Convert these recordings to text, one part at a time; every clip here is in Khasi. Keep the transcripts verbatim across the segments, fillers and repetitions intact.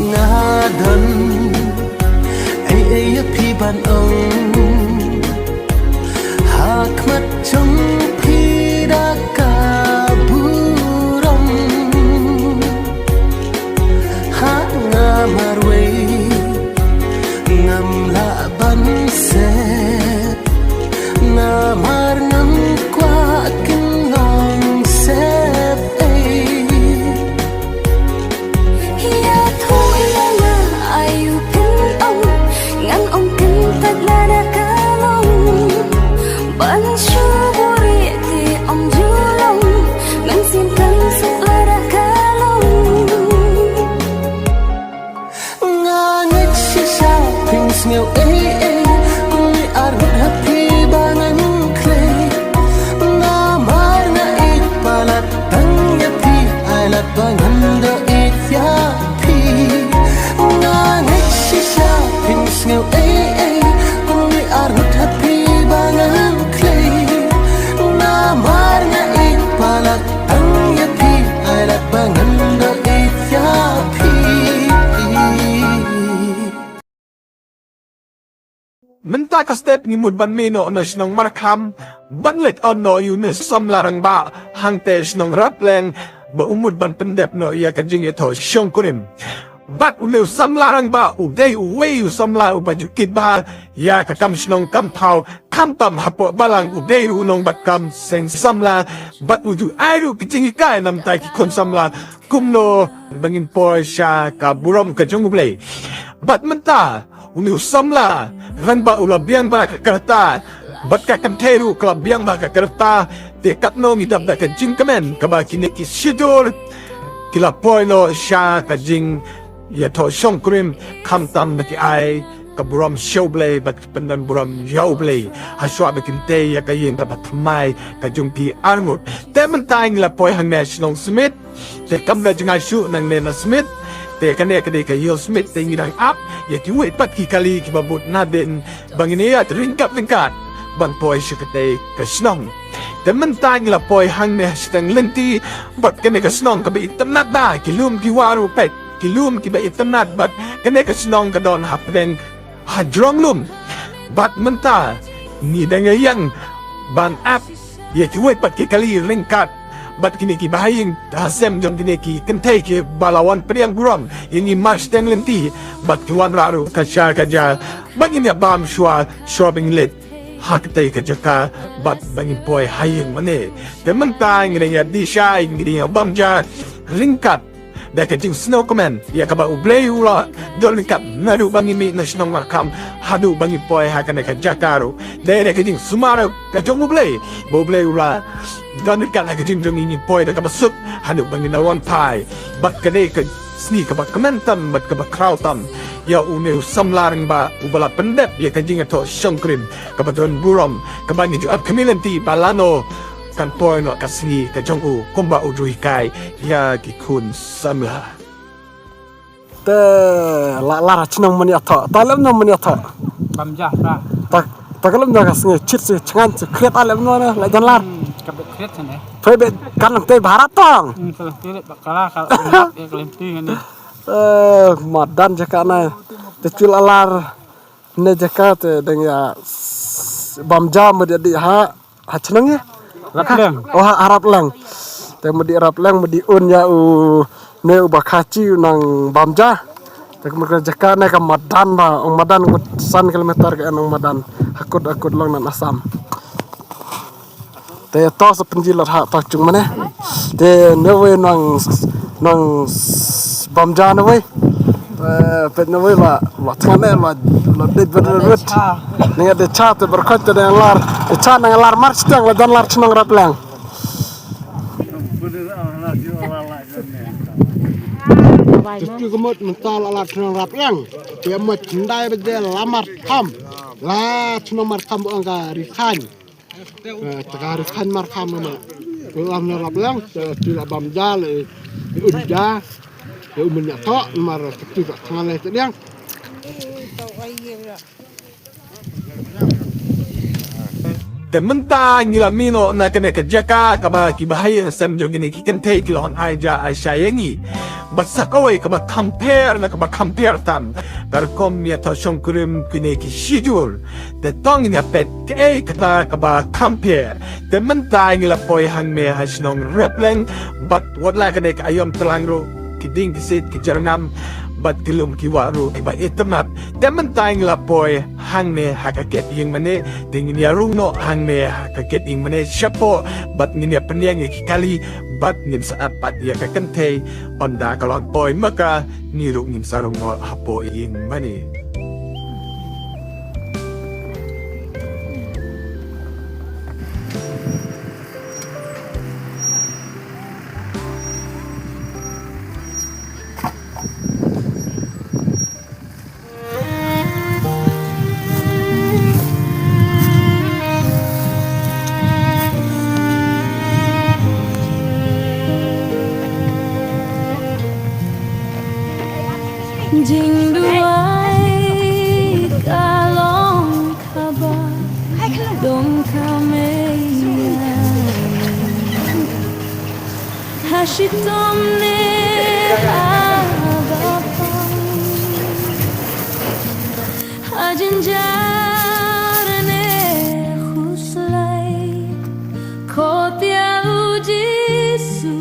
Nga don ei ei ïa phi ban ong, ha khmat jong phi da ka burom. Ha nga marwei ngam lah ban sep, namar ngam kwah kin long sep ei. Ïathuh ïa nga, aïu phin ong, ngan ong kyntait lada ka long. Ban shu buhrieh te ym ju long, mynsiem tang suk lada ka long. Nga ngeit shisha phin sngew ei ei, kum ngi arngut ha phi ba ngan khlei. Namar nga ïeit palat tang ïa phi, ai lad ba ngan da ïeit ïa phi. Nga ngeit shisha phin sngew ei ei, kum ngi arngut ha phi ba ngan khlei. Namar nga ïeit palat tang ïa phi, ai lad ba ngan da ïeit ïa phi. Mynta ka step ngi mut ban mih noh na shnong Markham ban leit on noh ïa une u samla rangbah hangtei shnong Rapleng, ba u mut ban pyndep noh ïa ka jingïathoh shongkurim. Bad une u samla rangbah u dei uwei u samla uba ju kit bha ïa ka kam shnong kam thaw, khamtam hapoh balang u dei u nongbat kam seng samla, bad u ju ai ruh ka jinghikai na bynta ki khun samla kumno ba ngin poi sha ka burom ka jong U Blei. Bad mynta une u samla rangbah u la biang bha ka rta, bad ka kynthei ruh ka la biang bha ka rta. Te katno ngi dap da ka jingkmen kaba kine ki shidur ki la poi noh sha ka jingïathoh shongkurim, khamtam ba ki ai ka burom sha U Blei bad ki pyndon burom ïa U Blei ha shuwa ba kin tei ïa ka ïing kaba thymmai ka jong ki arngut. Te mynta ngi la poi hangne shnong Smit. Te kam da jngai shuh nangne na Smit. Te kane ka dei ka Ïew Smit, te ngi dang ap ïa kiwei pat ki kali kiba bud nadien ba ngin ïaid ryngkat ryngkat ban poi sha katei ka shnong. Te mynta ngi la poi hangne ha shiteng lynti bad kane ka shnong kaba itynnad bha, ki lum ki wah ruh peit, ki lum kiba itynnad, bad kane ka shnong ka don hapdeng hajrong lum. Bad mynta ngi dang ïeng ban ap ïa kiwei pat ki kali ryngkat bad kine kiba ha ïing ha sem jong kine ki kynthei kiba la wan pdiang burom ïa ngi mar shiteng lynti, bad ki wanrah ruh ka sha ka ja ba ngin ïa bam shuwa shuwa ba ngin leit ha katei ka jaka bad ba ngin poi ha ïing mane. Te mynta ngi dang ïa dih shai, ngi dang ïa bam ja ryngkat da ka jingsngewkmen ïa kaba U Blei u la don ryngkat naduh ba ngi mih na shnong Markham haduh ba ngi poi ha kane ka jaka ruh. Dei da ka jingsumar ka jong U Blei ba U Blei u la don ryngkat ha ka jingjong ngi, ngi poi da kaba suk haduh ba ngin wan phai. Bad ka dei ka sngi kaba kmen tam bad kaba khraw tam ïa une u samla rangbah uba la pyndep ïa ka jingïathoh shongkurim kaba don burom, kaba ngi ju ap khmih lynti ba lano kan poi noh ka sngi ka jong u kumba u ju hikai ïa ki khun samla. Te la lar ha chnong mane ïathoh, ta lem no mane ïathoh. Bam ja ta. Ta, ta ka lem no ka sngi chit si chngan si khriat, a lem no ne la jan lar. Hmm, ka bit khriat sene. Phe be kan te bharat tong. Hmm, ka lem te ba kala ka lem te ngani. Eh, madan jaka na. Te chil alar ne jaka te dang ïa s-, bam ja mane di ha. Ha chnong ïa? Rapleng. Oh, ha, ha Rapleng. Te mane di Rapleng, mane di un ïa u ne u ba khachi u nang bam ja. Te ka mane ka jaka ne ka madan ba, ong madan ngut san kilometer ka en ong madan. Hakut, hakut long nan Assam. Te to sa pynji lat ha to chung mane. Te ne wei nang, nang bam ja ne wei. Eh, peit na wei la, la tngan eh, la, la dei bad bad. Ni nga dei cha te berkot te dei lar. Dei cha nang lar mar siteng la dan lar chnong Rapleng. Te tu ka mut mynta la lad shnong Rapleng. Te mut khyndai baje la markham. La shnong markham ong ka ri khan. Eh, te ka ri khan markham ma. Te la shnong Rapleng, te tu la bam ja le, eh, un ja. Te u men ïa to, mar te tu ka thngan le te diang. Te mynta ngi la mih noh na kane ka jaka kaba ki bahaïing hasem jong kine ki kynthei ki la wan ai ja ai shai ïa ngi. Bad sa kawei kaba kham pher na kaba kham pher tam. Ka rukom ïa thoh shongkurim kine ki shijur. Te to ngin ïa peit kaei kata kaba kham pher. Te mynta ngi la poi hangne ha shnong Rapleng. Bad wat la kane ka aïom tlang ruh ki dieng ki siej ki jyrngam. Bad ki lum ki wah ruh kiba itynnad. Te mynta ngi la poi hangne ha ka gate ïingmane, te ngin ïa rung noh hangne ha ka gate ïingmane shapoh, bad ngin ïa pynïeng ïa ki kali, bad ngin sa ap pat ïa ka kynthei, ynda ka la poi ma ka, ngi ruh ngin sa rung noh hapoh ïingmane. Jingduwai ka long kaba donkam ïa ngi. Ha shitom ne ha baphang, ha jynjar ne khuslai, khot ïa u Jisu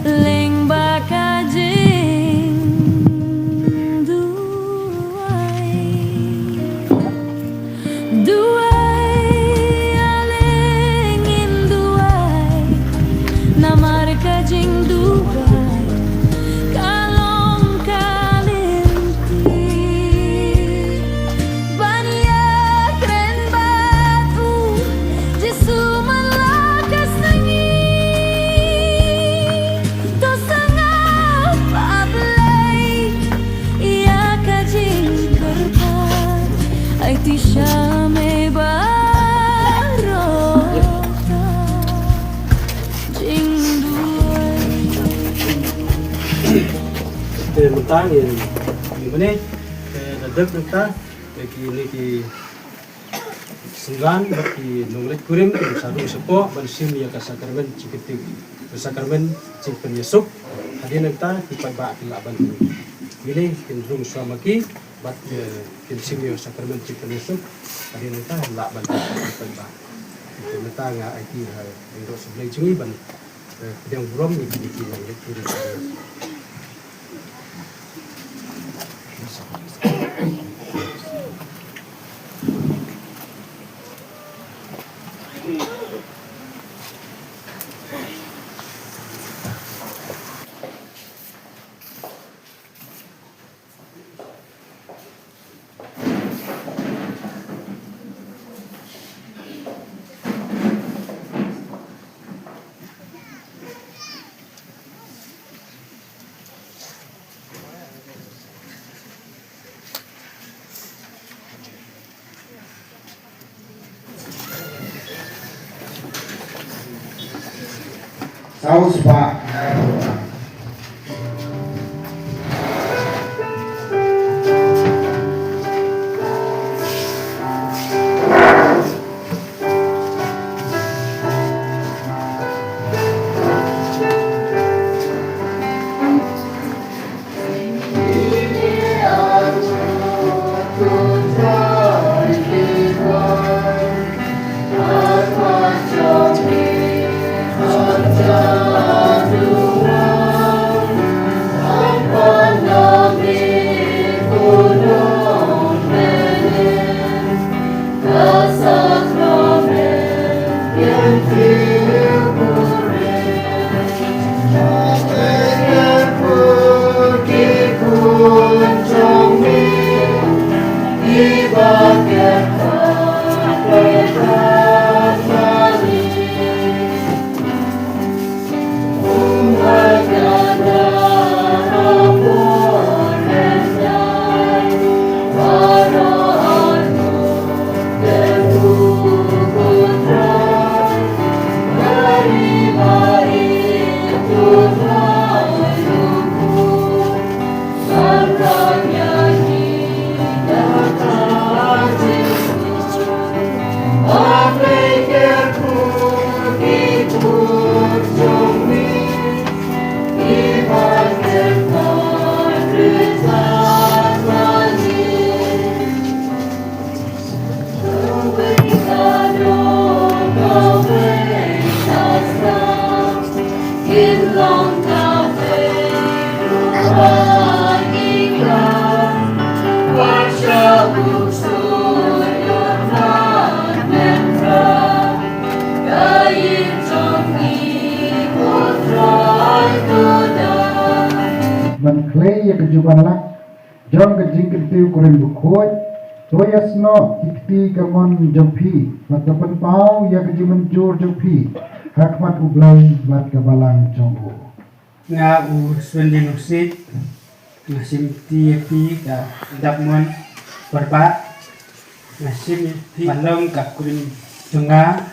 lyngba ka jingduwai. Duwai, ale ngin duwai, namar ka jingduwai ka long ka lynti ban ïakren bad u Jisu man la ka sngi. To sngap, A Blei, ïa ka jingkyrpad, aiti sha me baroh. Jingduwai. Te mynta ngin, ngin mane, te da dep mynta, te kine ki Synran bad ki nongleit kurim kin sa rung shapoh ban shim ïa ka sakramen jingkynthih, ka sakramen jingpynïasuk. Hadien nangta ki paidbah kin lah ban rung. Kine kin rung shuwa ma ki bad, eh, kin shim ïa ka sakramen jingpynïasuk. Hadien nangta lah ban rung ki paidbah. Te mynta nga aiti ha ïing doh sha Blei jong ngi ban, eh, pdiang burom ïa kine ki nongleit kurim. Saw spah. Ban khlei ïa ka jubanlak jong ka jingkyntiew kurim bakhuid, to ïasnoh ki kti kamon jong phi bad to pynpaw ïa ka jingmynjur jong phi ha khmat U Blei bad ka balang jong u. Nga u Swending Rusit, nga shim kti ïa phi ka dap mon Warbah, nga shim ïa phi ban long ka kurim jong nga,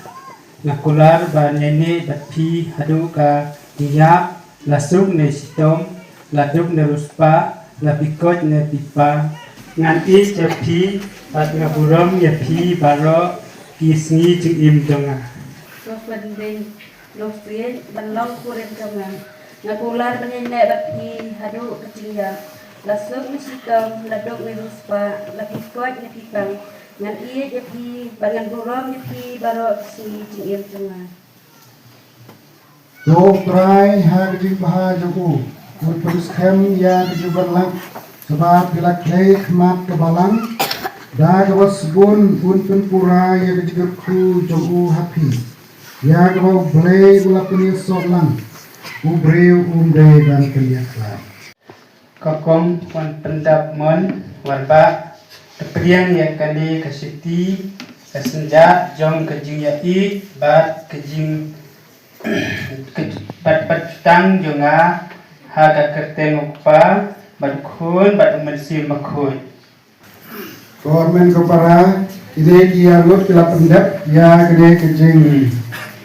nga kular ban ïaineh bad phi haduh ka jingïap, la suk ne shitom, la duk ne riewspah, la phi koit ne phi pang. Ngan ïeit ïa phi bad nga burom ïa phi baroh ki sngi jingim jong nga. Nongsiej ban long kurim jong nga. Nga kular ban ïaineh bad phi haduh ka jingïap. La suk ne shitom, la duk ne riewspah, la phi koit ne phi pang. Ngan ïeit ïa phi bad ngan burom ïa phi baroh ki sngi jingim jong nga. To U Trai ha ka jingbha jong u, un pynskhem ïa ka jubanlak kaba phi la khlei khmat ka balang. Da kaba sbun un pynpura ïa ka jingkyrkhu jong u ha phi, ïa kaba U Blei u la pynïasoh lang, u briew um dei ban pynïakhlad. Ka kong wan pyndap mon Warbah, te pdiang ïa kane ka shithi, ka synjat jong ka jingïaieit bad ka jing ka, bad bad jutang jong nga ha ka kyrteng U Kpa bad U Khun bad U Mynsiem Bakhuid. Ko hynmen ko para, kine ki arngut ki la pyndep ïa kane ka jing.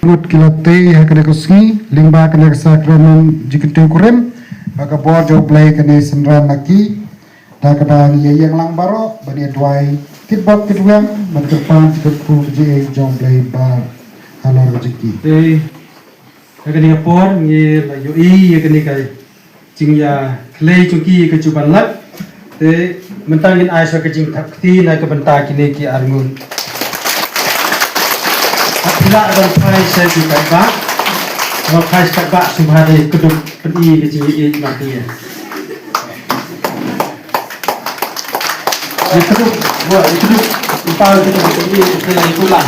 Arngut ki la tei ha kane ka sngi lyngba kane ka sakramen jingkyntiew kurim ha ka bor jong U Blei. Kane synran na ki, da kaba ngi ïa ïeng lang baroh ban ïa duwai kitbok kitweng ban kyrpad jingkyrkhu ka jingïeit jong U Blei ba halor jong ki. Te ha kane ka por ngi la ïohi ïa kane ka jingïakhlei jong ki ka jubanlak. Te mynta ngin ai sha ka jingthap kti na ka bynta kine ki arngut. Hap phi lah ban phai sha ki paidbah. Ban phai sha paidbah sngewbha de kdup pyni ka jingïaieit ma ki. Ïa kdup, wa, ïa kdup. Ïa kdup, ïa kdup, ïa kdup.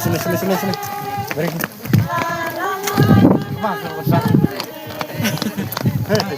Sini, sini, sini, sini. Beri. Hello.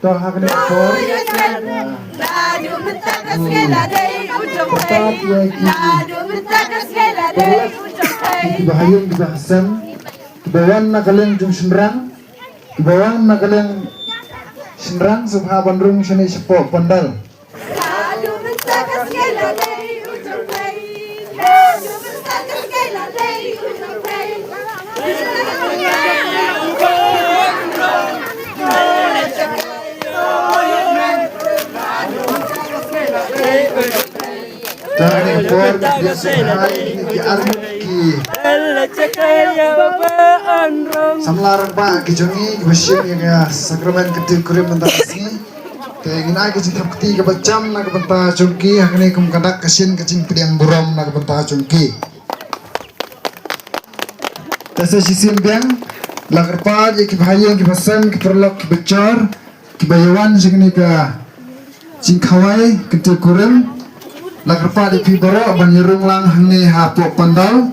To ha kane ka por, kiba ha ïing, kiba ha sem, kiba wan na ka liang jong shynrang, kiba wan na ka liang shynrang, sngewbha ban rung shane shapoh pandal. Por ka biang sngewbha ïa ki arngut ki samla rangbah ki jong ngi kiba shim ïa ka sakramen kyntiew kurim mynta ka sngi. Te ngin ai ka jingthap kti kaba jam na ka bynta jong ki, hangne kum ka dak ka shin ka jingpdiang burom na ka bynta jong ki. Te sa shisien biang la kyrpad ïa ki bahaïing ki basem ki paralok ki bajor kiba ïawan sha kane ka jingkhawai kyntiew kurim. La kyrpad ïa phi baroh ban ïarung lang hangne hapoh pandal.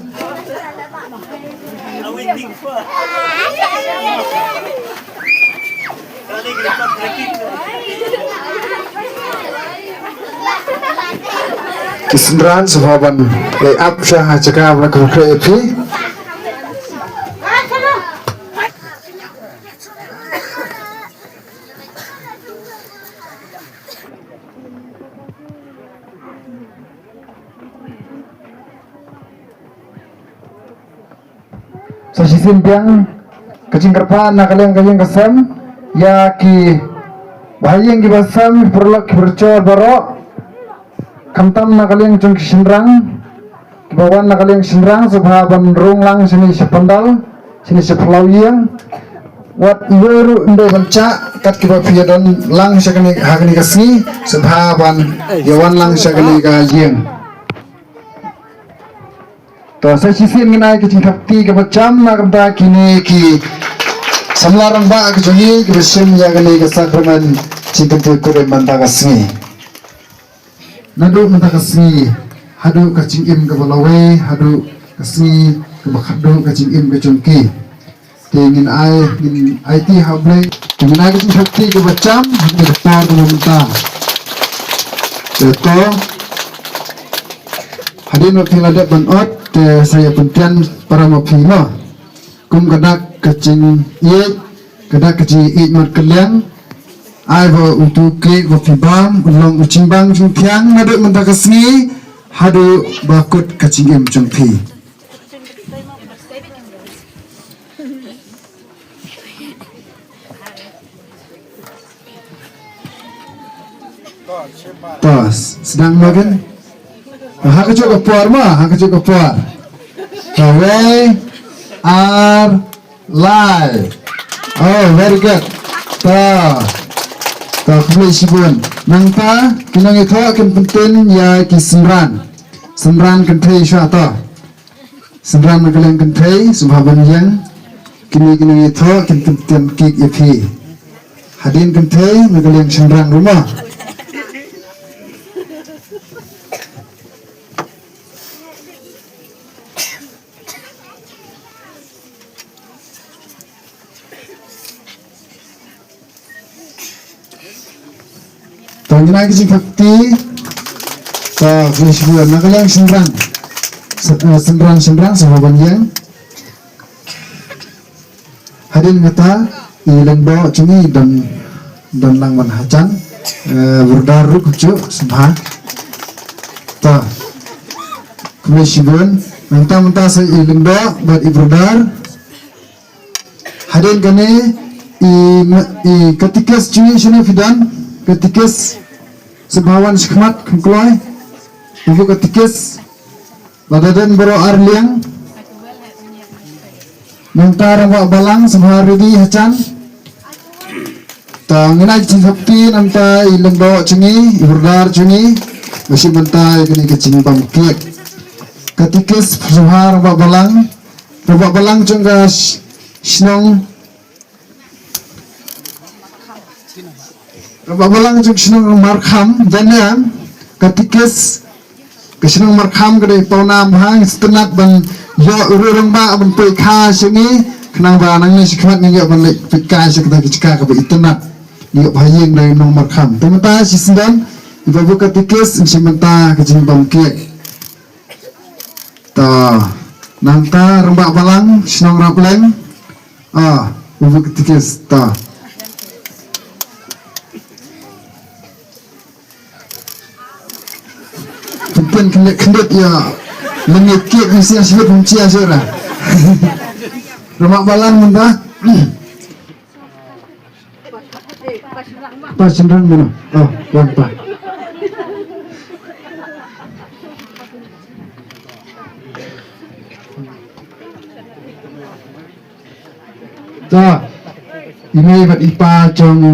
Ki synran sngewbha ban leit ap sha ha jaka ba la kyrkhu ïa phi. Sa shisien biang ka jingkyrpad na ka liang ka ïing ka sem ïa ki bahaïing ki basem ki paralok ki parajor baroh. Khamtam na ka liang jong ki shynrang kiba wan na ka liang shynrang sngewbha ban rung lang shane sha pandal shane sha phyllaw ïing. Wat ïoh ruh ym dei ban jah kat kiba phi ïadon lang sha kane ha kane ka sngi sngewbha ban ïawan lang sha kane ka ïing. To sa shisien ngin ai ka jingthap kti kaba jam na ka bynta kine ki samla rangbah ka jong ngi kiba shim ïa kane ka sakramen jingkyntiew kurim mynta ka sngi. Naduh mynta ka sngi haduh ka jingim kaba lawei haduh ka sngi kaba khatduh ka jingim ka jong ki. Te ngin ai ngin aiti ha U Blei te ngin ai ka jingthap kti kaba jam ha kane ka por kaba mynta. Te to hadien ba phi la dep ban ot te sa ïa pyntian para ma phi mo. Kum ka dak ka jingïeit ka dak ka jingïeit mat ka liang. Ai ba utu u kek ba phi bam u long u jingbang jingthiang naduh mynta ka sngi haduh ba kut ka jingim jong phi. To sdang magan. Ha ka juk ka por ma ha ka juk ka por. To wei ar lai. Oh, very good. To to khublei shibun. Nangta ki nongïathoh kin pyntin ïa ki synran. Synran kynthei shuwa to. Synran na ka liang kynthei sngewbha ban ïeng. Kine ki nongïathoh kin pyntian kik ïa phi. Hadien kynthei na ka liang shynrang ruh ma. To ngin ai ka jingthap kti. To khublei shibun na ka liang shynrang. Synran shynrang sngewbha ban ïeng. Hadien kata i lyngdoh jong ngi don don lang ban hajan. Brother ruh kumjuh sngewbha. To khublei shibun. Mynta mynta sa i lyngdoh bad i brother. Hadien kane i katikis jong ngi shane phi don katikis sngewbha wan shakhmat kham kloi. Ibu katikis lada don baroh ar liang. Nangta rangbah balang sngewbha ready hajan. Ta ngin ai ka jingthap kti nangta i lyngdoh jong ngi i brother jong ngi ba shim bynta ïa kane ka jingbam kiad. Katikis sngewbha rangbah balang. Rangbah balang jong ka shnong rangbah balang jong shnong Markham. Jane katikis ka shnong Markham ka dei pawnam ha ngi sngewtynnat ban ïoh u rangbah ban poi kha sha ngi. Khnang ba nangne shakhmat ngi ïoh ban leit poi kha sha kata ka jaka kaba itynnat. Ngi ïoh ba ha ïing dei nong Markham te mynta shi sndon i babu katikis in shim bynta ka jingbam kiad. Ta nangta rangbah balang shnong Rapleng. Ah, ubu katikis ta. Pynpyn khyndiat khyndiat ïa lyngngoh kiad ngi sia shibit pynchia sura. Rangbah balang mynta. Pa shynrang mano? Oh, wan pa. Ta, i mei bad i pa jong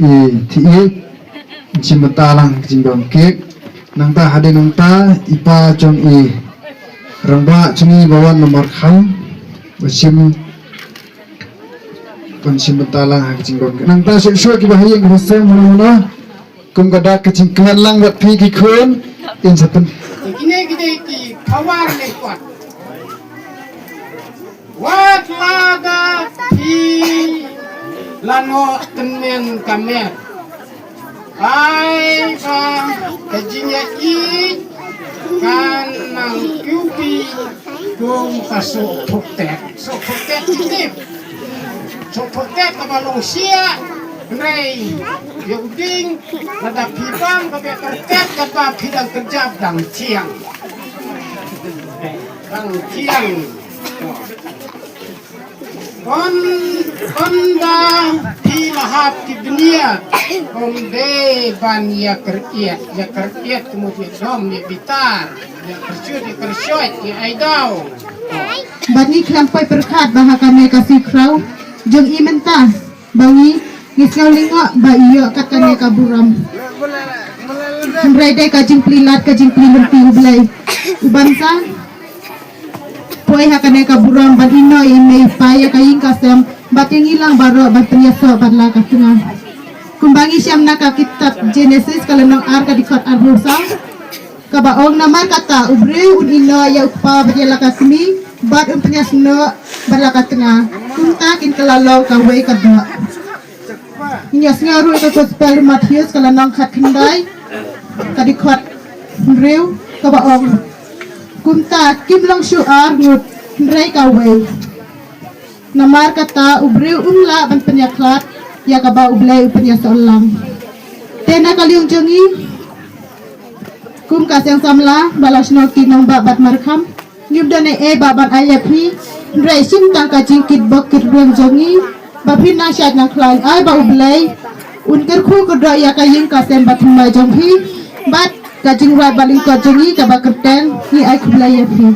i Thied, in shim bynta lang ka jingbam kek. Nangta hadien nangta i pa jong i rangbah jong i ba wan na Markham, ba shim, ban shim bynta lang ha ka jingbam kek. Nangta shuh shuh kiba ha ïing kiba sem mano mano. Kum ka dak ka jingkmen lang wat phi ki khun. In sa pyn. Kine ki dei ki power ne kwat. Wat lada phi la noh tymmen ka met, ai ba ka jingïaid kan nang kiew phi kum ka suk phuktek. Suk phuktek ki tip. Suk phuktek kaba long sia. Hynrei ïa u dieng lada phi bam kaba kyrkiat kata phi dang kyrjap dang thiang. Dang thiang. Ynda phi la hap ki bniat, ym dei ban ïa kyrkiat, ïa kyrkiat kumno phi dom ïa bitar, ïa kyrshut ïa kyrshot ïa ai daw. Bad ngi khlem poi pyrkhat ba ha kane ka sngi khraw jong i mynta ba ngi, ngi sngew lyngngoh ba ïoh kat kane ka burom. Hynrei dei ka jingplie lad, ka jingplie lynti U Blei. U ban sa poi ha kane ka burom ban ïehnoh ïa i mei i pa, ïa ka ïing ka sem bad ïa ngi lang baroh ban pynïasoh bad la ka tnga. Kumba ngi shem na ka kitab Genesis ka lynnong ar ka dkhot arphew saw, kaba ong, namar kata u briew un ïehnoh ïa u kpa bad ïa la ka kmie bad un pynïasnoh bad la ka tnga, kumta kin kylla long kawei ka doh. Ngin ïa sngew ruh ïa ka Gospel u Mathaios ka lynnong khatkhyndai ka dkhot hynriew kaba ong, kumta kim long shuh ar ngut hynrei kawei. Namar kata u briew um lah ban pynïakhlad ïa kaba U Blei u pynïasoh lang. Te na ka liang jong ngi kum ka seng samla ba la shna ki nongbah bad Markham, ngim don ei ei ba ban ai ïa phi, hynrei shim tang ka jingkitbok kitrwiang jong ngi ba phin nang shait nang khlaiñ, ai ba U Blei un kyrkhu kyrdoh ïa ka ïing ka sem bathymmai jong phi bad ka jingwad ba lyngkot jong ngi kaba kyrteng. Ngi ai khublei ïa phi.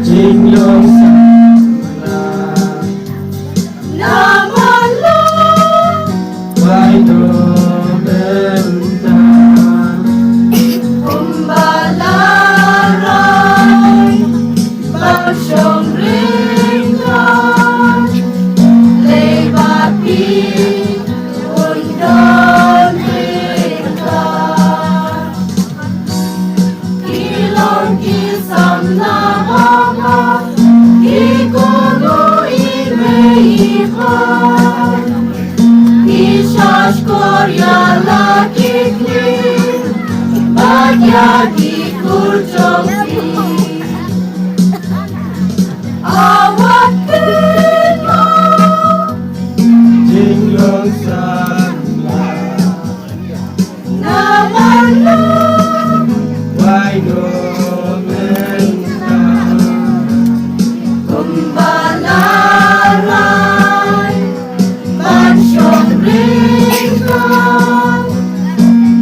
Jinglong samla. Namar la bai do bynta. Kumba la rai ban shong ryngkat. Lei ba phi un don ryngkat. Ki long ki samla bha, ki kynnoh i mei i pa. Ki shahshkor ïa la ki kmie bad ïa ki khun jong phi. Awat phi mo. Jinglong samla. Namar la bai do bynta. Kumba la rai ban shong ryngkat.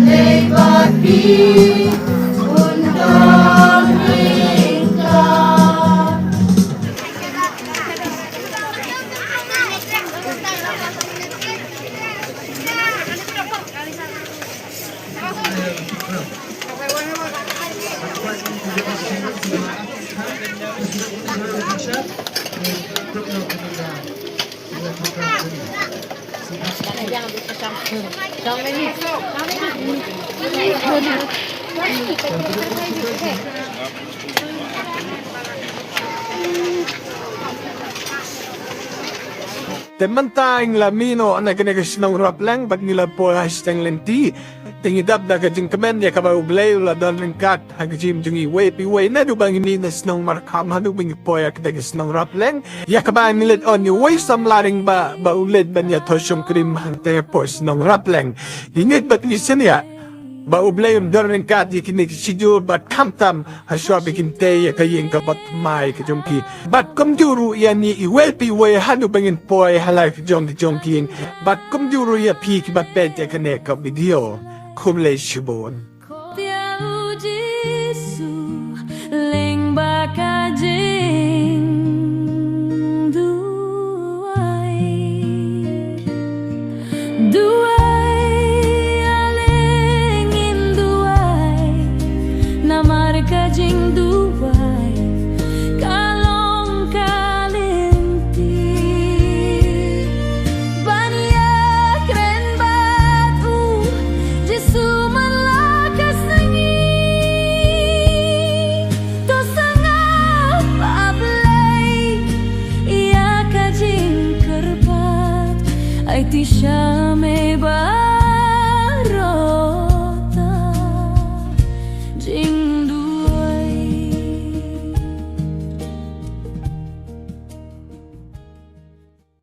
Lei ba phi un don ryngkat. Te mynta ngi la mih noh na kane ka shnong Rapleng bad ngi la poi ha shnong Lynti. Te ngi dap da ka jingkmen ïa kaba U Blei u la don ryngkat ha ka jingim jong ngi iwei pa iwei naduh ba ngi mih na shnong Markham haduh ba ngi poi ha kane ka shnong Rapleng. Ïa kaba ngi leit on iwei samla ring ba, ba u leit ban ïathoh shongkurim hangta hapoh shnong Rapleng. Ngi ngeit bad ngi shaniah Ba U Blei un don ryngkat ïa kine ki shijur bad khamtam ha shuwa ba kin tei ïa ka ïing kaba thymmai ka jong ki. Bad kumjuh ruh ïa ngi iwei pa iwei haduh ba ngin poi ha live jong ki jong ki. Bad kumjuh ruh ïa phi kiba peit ïa kane ka video. Khublei shibun.